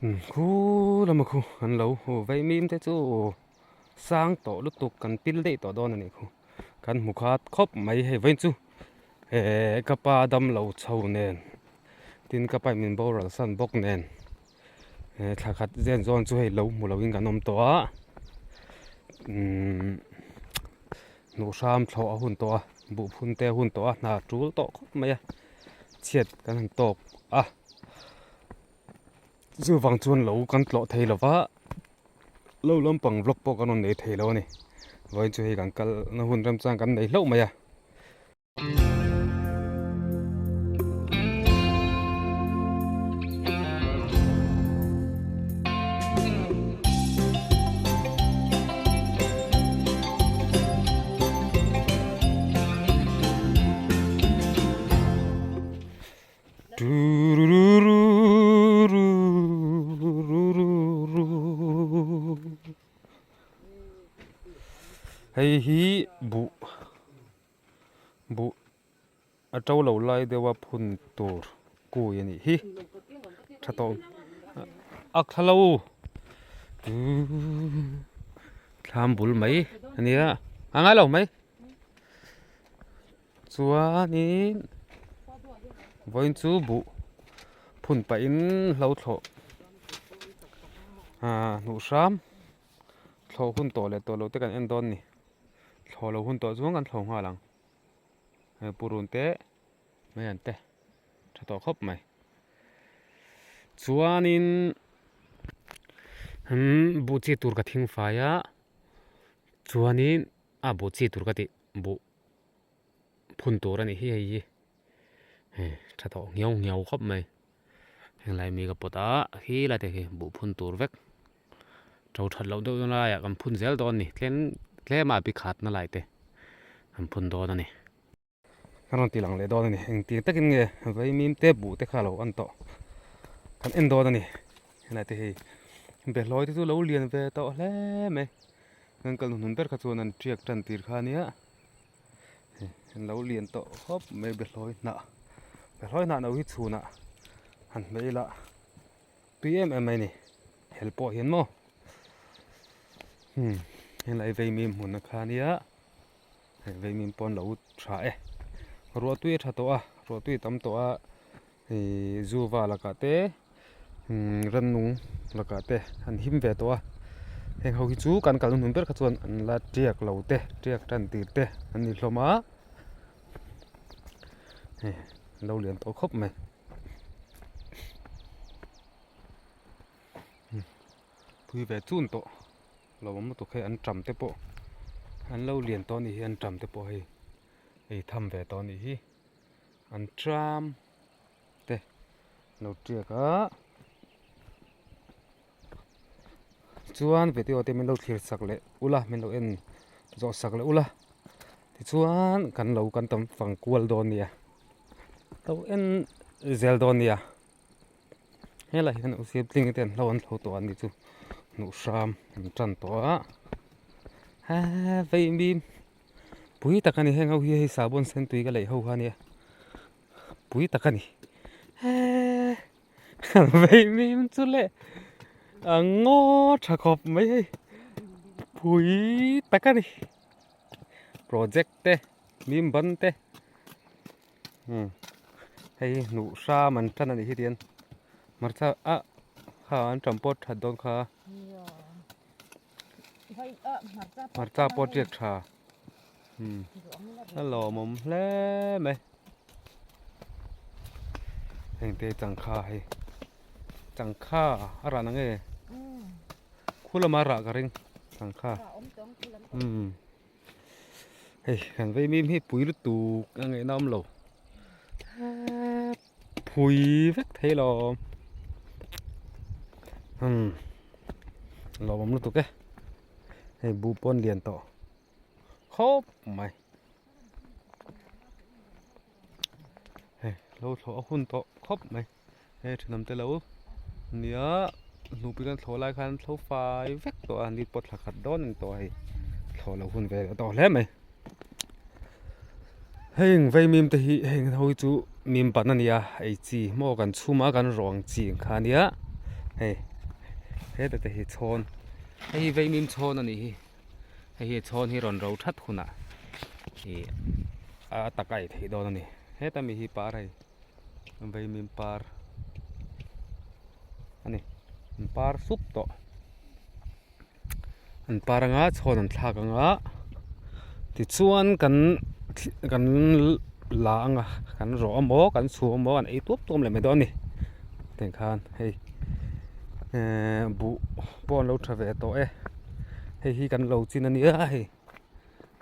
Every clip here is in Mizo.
Khu lama khu an lo vaimim te chu sang tawh lutuk kan pil daih tawh dawn a nih khu kan hmu khat khawp mai hei vawiin chu eh ka pa damlo chho nen tin ka pa in min boral san bawk nen eh thla khat zen zawn chu hei lo hmu lo in kan awm tawh a umm hnuh hram thlawh a hun tawh a buh phun te a hun tawh a hna tul tawh khawp mai a chhiat kan han tawk a. Chuvang chuan lo kan tlawh thei lo va, lo lampang vlog pawh kan rawn nei thei lo a ni. Vawiin chu hei kan kal na hun remchang kan nei hlauh mai a. Hei hi buh buh a to lo lai deuha phun tur kui a nih hi tha tawh a thla lo thlam bul mai a nia a ngai lo mai. Chuanin vawiin chu buh phun pahin hlo thlawh ah hnuh hram thlawh hun tawh leh tawh loh te kan en dawn a ni thlawh loh hun tawh chuan kan thlawh nghal ang hei purun te mai an te tha tawh khawp mai chuanin umm buh chi tur ka thing fai a chuanin a buh chi tur ka tih buh. Phun tur a nih hi hei hi hei tha tawh nghiau nghiau khawp mai heng lai mi ka pawt a khi lai te khi buh phun tur vek to that loh deuh laiah kan phun zel dawn a ni tlem tlem a bi khat na lai te an phun dawn a ni. Ka rawn ti lang leh dawn a ni engtir takin nge vaimim te buh te kha lo an tawh kan en dawn a ni helai te hi behlawi te chu lo lian ve tawh hle mai kan kal hnuhnun ber kha chuan an tiak tan tir kha ania. An lo lian tawh khawp mai behlawi hnah behlawi hnah no hi chhunah han hmeh ila tui em em mai a ni hel pawh hian maw hmm helai vaimim hmun a kha ania hei vaimim pawh an lo tha e ruah tui a tha tawh a ruah tui a tam tawh a ihh zuva lakah te rannung lakah te an him ve tawh a heng ho hi chu kan kalna hnun ber kha chuan an la tiak lo te tiak tan tir te an ni hlawm a hei an lo lian tawh khawp mai pui ve chun tawh lo awm lutuk hei an tam te pawh an lo lian tawh a nih hi an tam te pawh hei ei tham ve tawh a nih hi an tram te lo tiak a chuan video te min lo thlir sak leh ula min lo en zawh sak leh ula tichuan kan lo kan tam fang kual dawn nia lo en zel dawn nia helai hian u sir tling te an hlo an thlo tawh a ni chu hnuh hram an tan tawh a he vei mim pui tak a ni heng ho hi hei sahbawn sen tui ka leih ho kha a nia pui tak a ni eee vei mim chu le a ngaw tha khawp mai hei pui tak a ni project te mim ban te umm hei hnuh hram an tan a nih hi tian hmarcha ah kha an tam pawt that dawn kha. Hmarcha pawh tiak tha a lawmawm hle mai heng te changkha hei changkha a rah nange khu lama rah ka ring changkha umm hei kan vei mim hi pui lutuk a ngaihna awm lo phui vek thei lo umm lawmawm lutuk e hei buh pawn lian tawh khawp mai hei lo thlawh a hun tawh khawp mai hei thenawm te lo nia hnuhpui kan thlawh lai khan thlo fai vek tawh a ni pawh thla khat dawn a ni tawh a hei thlawh loh hun ve leh tawh hle mai. Heng vaimim te hi heng ho hi chu mim ban a nia ei chi maw kan chhum a kan rawng chi ang kha a nia. Hei heta te hi chhawn hei hi vaimim chhawn a nih hi hei hi chhawn hi rawn ro that hunah ih a tak a ei theih dawn a ni heta mi hi par hei vaimim par a ni an par sup tawh an par anga chhawn an thlak anga tichuan kan kan la anga kan rawh amaw kan chhum amaw kan ei tuap tuap leh mai dawn a ni tiang khan hei ehh buh pawh an lo tha ve tawh e hei hi kan lo chin a nia hei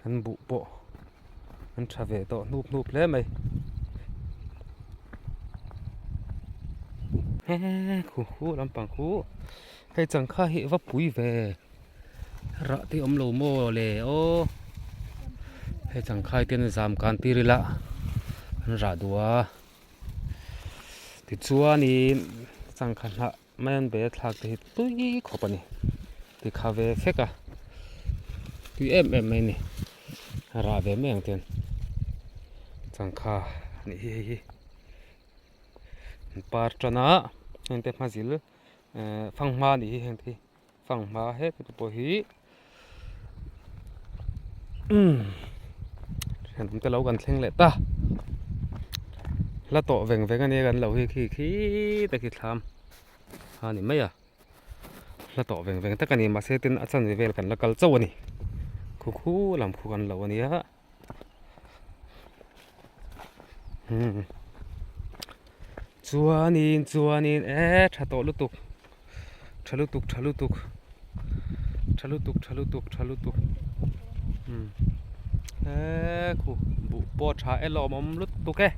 kan buh pawh an tha ve tawh hnup hnup hle mai he khu khu lampang khu hei changkha hi va pui ve rah te awm lo maw le aw hei changkha hi ten zam kan tir ila an rah duh a tichuanin changkha hnah mai an be a thlak te hi tui khawp a ni tikha ve fek a tui em em mai a ni a rah ve mai ang ten changkha a nih hi hei hi an par tan a heng te hma zil ehh fanghma a nih hi heng te hi fanghma heti te pawh hi umm thenawm te lo kan thleng leh ta hla tawh veng veng ania kan lo hi khi khi te khi thlam a ni mai a hla tawh veng veng tak a ni mahse tin a chanve vel kan la kal chauh a ni khu khu lam khu kan lo ania umm chuanin chuanin eee tha tawh lutuk tha lutuk tha lutuk tha lutuk tha lutuk tha lutuk umm eee khu buh pawh tha e lawmawm lutuk e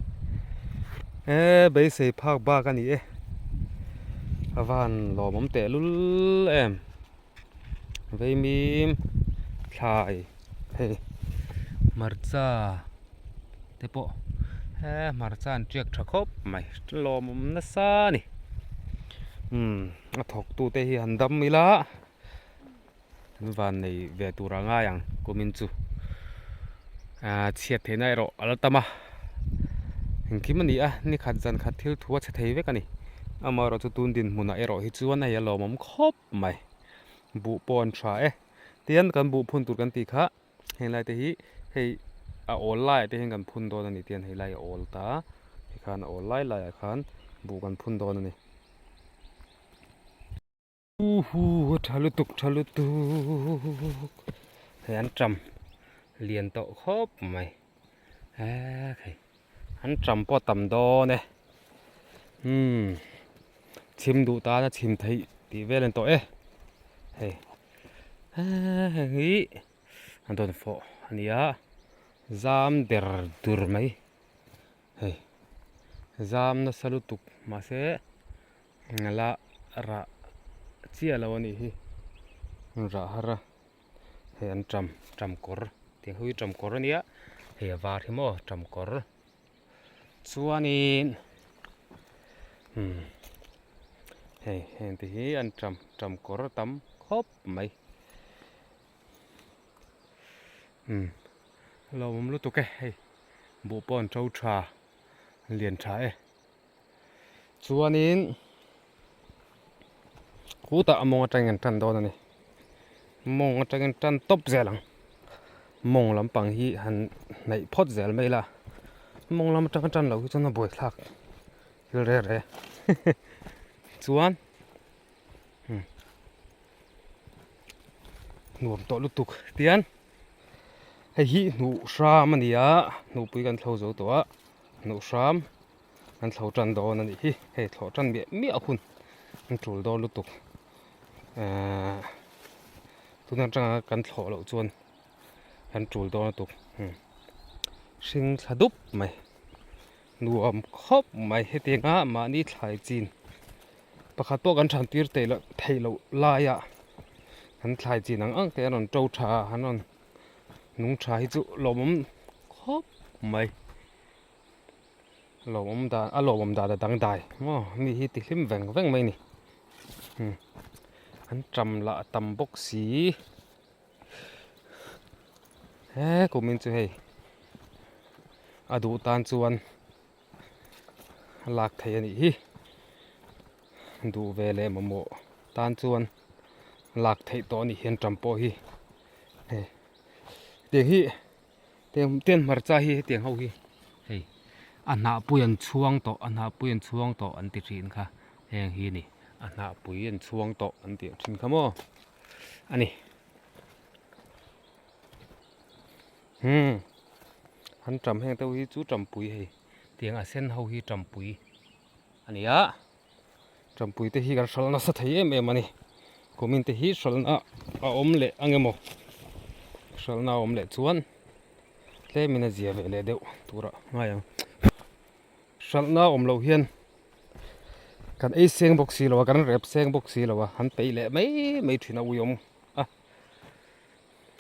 eee beisei phak bak a ni e a van lawmawm tehlul em. Veimim thlai hei hmarcha te pawh he hmarcha an tiak tha khawp mai lawmawm nasa a ni umm a thawk tu te hi han dam ila an van nei ve tur a ngai ang kumin chu ah chhiat theihna erawh a la tam a engkim a ni a ni khat zan khat thil thu a chhe thei vek a ni amaherawhchu tun dinhmunah erawh hi chuan hei a lawmawm khawp. mai buh pawh an tha e tian kan buh phun tur kan tih kha heng lai te hi hei a awl lai ah te hian kan phun dawn a ni tian hei lai a awl ta tikhan a awl lai lai ah khan buh kan phun dawn a ni uhu tha lutuk tha lutuk hei an ṭam lian tawh khawp mai hei an ṭam pawh a tam dawn e umm chhim duh tan a chhim theih tih vel a ni tawh e hei heng hi a dawn fawh a ni a zam der dur mai hei zam nasa lutuk mahse la rah chiah lo a nih hi rah har a. Hei an ṭam ṭam kawr tih ho hi ṭam kawr a nia hei a var hi maw ṭam kawr chuanin umm hei heng te hi an ṭam ṭam kawr a tam khawp mai umm a lawmawm lutuk e hei buh pawh an ṭo ṭha an lian ṭha e chuanin khutah a mawng atangin an tan dawn a ni mawng atangin tan tawp zel ang mawng lampang hi han hnaih phawt zel mai ila mawng lam atanga tan loh hi chuan a buaithlak thil reh reh chuan nuam tawh lutuk tian hei hi hnuh hram a ni a hnuhpui kan thlo zo tawh a hnuh hram. An thlo tan dawn a nih hi hei thlawh tan miah miah hun an tul dawn lutuk ehh tuna atanga kan thlawh loh chuan kan tul dawn lutuk hring thla dup mai nuam khawp mai hetianga mahni thlai chin pakhat pawh kan than tir theih loh theih loh laiah an thlai chin ang ang te an rawn to tha a an rawn nung tha hi chu lawmawm khawp mai. Lawmawm dan a lawmawm dan a dangdai maw mi hi ti hlim veng veng mai a ni umm an ṭam lah a tam bawk si he kumin chu hei a duh tan chuan a lak theih a nih hi. Duh ve leh mamawh tan chuan lak theih tawh a nih hian ṭam pawh hi hei tiang hi tiang tiang hmarcha hi hetiang ho hi hei a hnah pui an chhuang tawh a hnah pui an chhuang tawh an ti thin kha heng hi a ni a hnah pui an chhuang tawh an tih thin kha maw a ni hmm an ṭam heng te hi chu ṭam pui hei tiang a sen ho hi ṭam pui a ni a. Ṭampui te hi kan hralh nasa thei em em a ni. Kumin te hi hralhna a awm leh ang emaw? Hralhna a awm leh chuan tlemin a zia ve leh deuh turah ngai ang. Hralhna a awm loh hian kan ei seng bawk si lo a, kan rep seng bawk si lo a, han peih leh mai mai thin a uiawm a.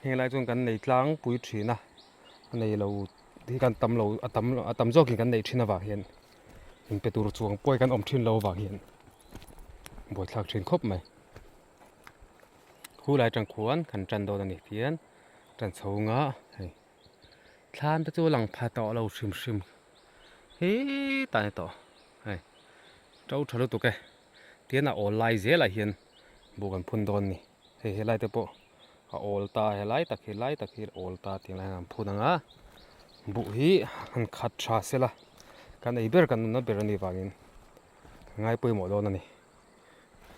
Heng lai chuan kan nei tlangpui thin a, a nei lo hi kan tam lo a tam a tam zawkin kan neih thin avang hian inpe tur chuang pawh hi kan awm thin lo avang hian buaithlak thin khawp mai. Khu lai atang khuan kan tan dawn a ni tihian tan chho nga hei thlam te chu a lang pha tawh lo hrim hrim hetah a ni tawh hei to tha lutuk e tihian a awl lai zelah hian buh kan phun dawn a ni hei helai te pawh. a awl ta helai tak hi lai tak hi a awl ta tih lai an phun ang a buh hi han khat tha sela kan ei ber kan nunna ber anih vangin ka ngai pawimawh dawn a ni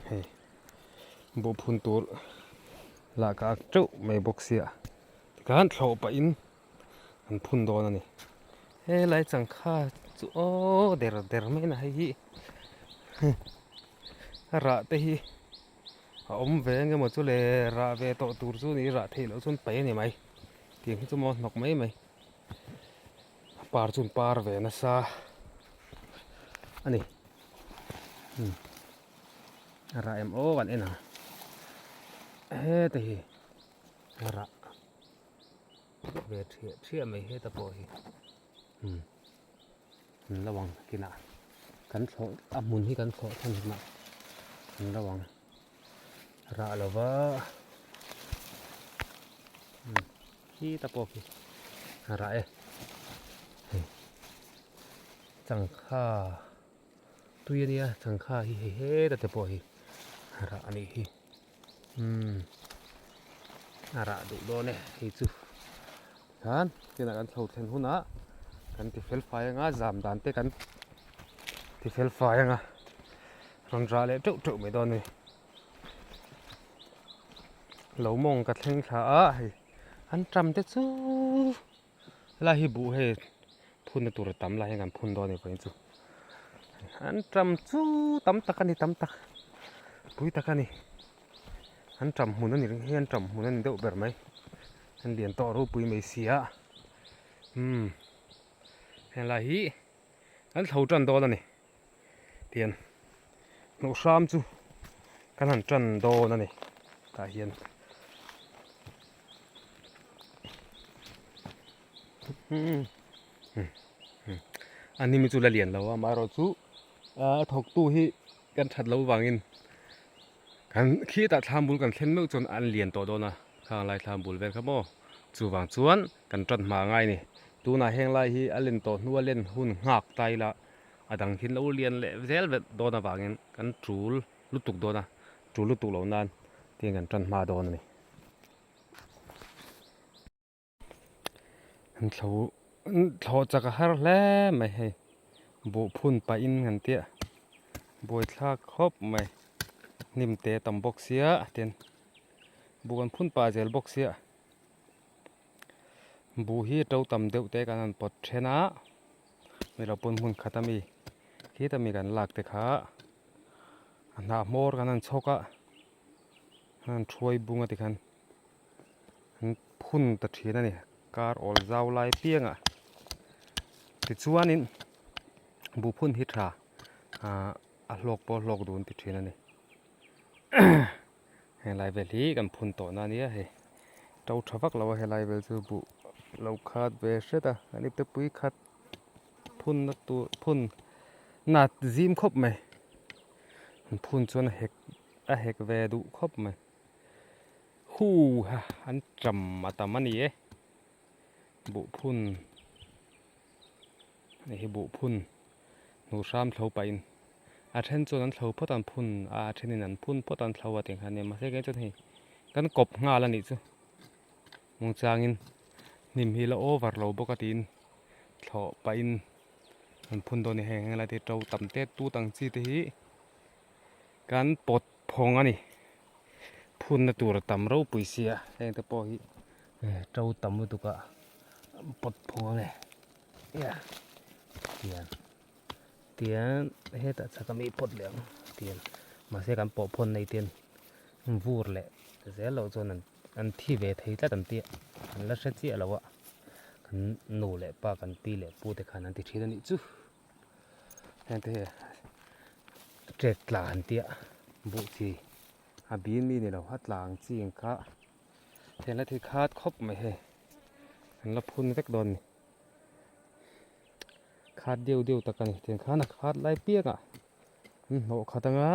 hei buh phun tur lah ka ak teuh mai bawk sia tikhan thlawh pahin an phun dawn a ni helai changkha chu aw der der mai a hei hi a rah te hi. A awm ve eng emaw chu le rah ve tawh tur chu ni rah theih loh chuan paih a ni mai tiang hi chu maw hnawk mai mai a par chu an par ve nasa a ni umm a rah em aw kan en ang heta hi a rah ve thiah thiah mai heta pawh hi umm an lo ang kinah kan thlawh a hmun hi kan thlawh than hunah an lo ang rah lova umm khi ta pawh khi a rah e hei changkha tui ania changkha hi hei heta te pawh hi a rah anih hi umm a rah duh dawn e hei chu. Khan kinah kan chho thlen hunah kan ti fel fai anga zam dan te kan ti fel fai anga rawn rah leh teuh teuh mai dawn a ni. Lo mawng ka thleng thla a hei an tam te chu helai hi buh hei phunna tur a tam lai hian kan phun dawn a ni vawiin chu an tam chu tam tak a ni tam tak pui tak a ni. An ṭam hmun a ni ring hi an ṭam hmun a ni deuh ber mai an lian tawh ropui mai si a umm helai hi an thlo ṭan dawn a ni tian hnawh hram chu kan han ṭan dawn a ni tah hian umm a hnim hi chu la lian lo a amaherawhchu a thawktu hi kan ṭhat loh vangin. Kan khitah thlam bul kan thlen meuh chuan an lian tawh dawn a, khang lai thlam bul vel kha maw? Chuvang chuan kan tan hma ngai a ni. Tunah heng lai hi a len tawh hnua len hun nghak ta ila a dang khin lo lian leh zel vet dawn avangin kan tul lutuk dawn a, tul lutuk loh nan tiang kan tan hma dawn a ni. An thlo thlawh chak a har hle mai hei buh phun pah in han tia buaithlak khawp mai hnim te a tam bawk sia tin buh an phun pah zel bawk sia buh hi a to tam deuh te kan han pawt then a milo pawn hmun khat ami khita mi kan lak te kha a hnah hmawr kan han chhawk a an thuai bung a tikhan. An phun ta thin a ni kar awl zau lai piangah tichuanin buh phun hi tha ah a hlawk pawh a hlawk dun ti thin a ni helai vel hi kan phun tawh na ania hei to tha vak lo a helai vel chu buh lo khat ve hret a an ipte pui khat phun na tur phun nat zim khawp mai an phun chuan a hek a hek ve duh khawp mai. Hu ha an ṭam a tam a ni e buhphun hei hi buhphun hnuh hram thlo pahin a A then chuan an thlo phawt a an phun a, a thenin an phun phawt a an thlo a tih ang kha a nia. Mahse kei chuan hei kan kawp nghal a nih chu. Muangchangin hnim hi la over lo bawk a tiin thlawh pahin an phun dawn a ni. Heng heng lai te hi to tam te tut ang chi te hi kan pawt phawng a ni. Phunna tur a tam ropui sia heng te pawh hi to tam lutuk a pawt phawng a ni. Tian tian hetah chhak ami pawt leh ang tian mahse kan pawh phawn nei ten vur leh zel loh chuan an an thi ve thei tlat an tia an la hre chiah lo a kan nu leh pa kan pi leh pu te khan an ti thin a nih chu heng te hi ṭek tla an tia buh chi a bil mi ni lo a tla ang chi ang kha heng la thi khat khawp mai hei an la phun vek dawn a ni. Khat deuh deuh tak a ni tiang khan a khat lai piak ah an hnawh khat anga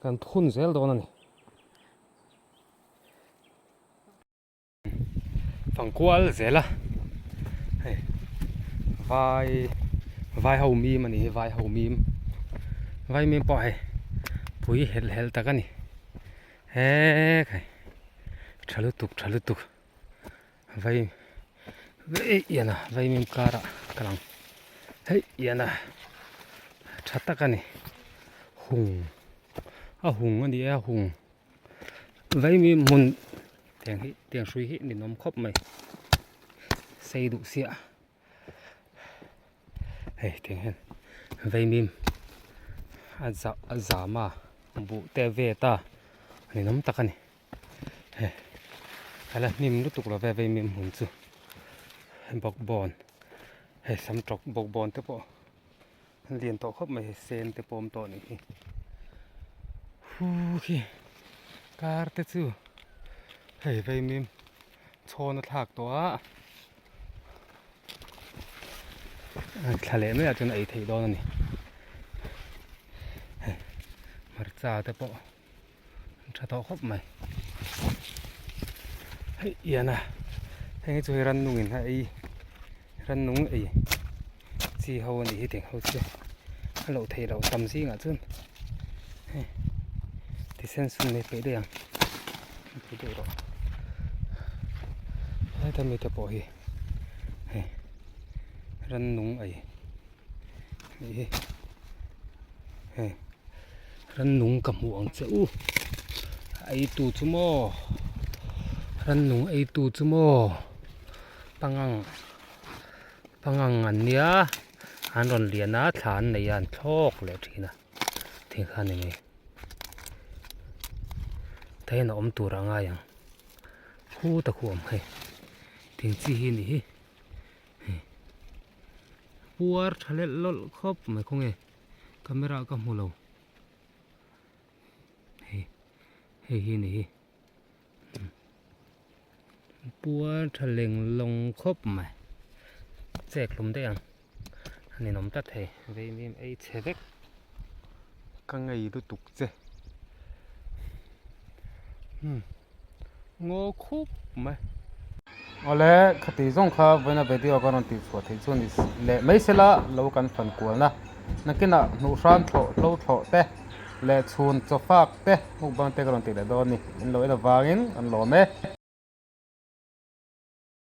kan phun zel dawn a ni. Fangkual zel a hei vai vai ho mim a ni hi vai ho mim vai mim pawh hei pui helh helh tak a ni heee tha lutuk tha lutuk. Vai vai ian a vaimim karah ka lang hei ian a tha tak a ni hung a hung a ni e a hung vaimim hmun tiang hi tiang hrui hi ninawm khawp mai sei duh sia hei tiang hian vaimim a za a zam a buh te a vet a ninawm tak a ni. Hei a la hnim lutuk lo ve vei mim hmun chu bawkbawn hei sam tawk bawkbawn te pawh an lian tawh khawp mai hei sen te pawh a awm tawh a nih hi hu khi kar te chu hei vei mim chhawn a thlak tawh a thla leh mai ah chuan a ei theih dawn a ni hei hmarcha te pawh. Tha tawh khawp mai hei ian a heng hi chu hei rannung in a ei rannung ei chi ho a nih hi tih ho chu a loh theih loh tam zingah chuan hei thisen sum mai peih daih ang peih daih rawh heta mi te pawh hi hei rannung ei nih hi hei rannung ka hmuh ang che u ei tu chu maw rannung ei tu chu maw pangang pangang an nia an rawn lian a thla an nei a an thlawk leh thin a thing khan eng nge tah hian a awm tur a ngai ang khuta khu a awm hei thing chi hi a nih hi. Puar tha lelh lawlh khawp mai khawnge camera ka hmu lo hei hei hi ni hi puar tha leng lawng khawp mai chek hlum daih ang a ninawm tlat thei vei mim ei chhe vek ka ngei lutuk che umm. Ngaw khup mai. Awle khati zawng kha vawiina video ka rawn tih chhuah theih chu ni leh mai sela lo kan fan kualna nakinah hnuh hran thlawh hlo thlawh te leh chhun chaw fak te mukbang te ka rawn tih leh dawn a ni. In lo en avangin an lawm e.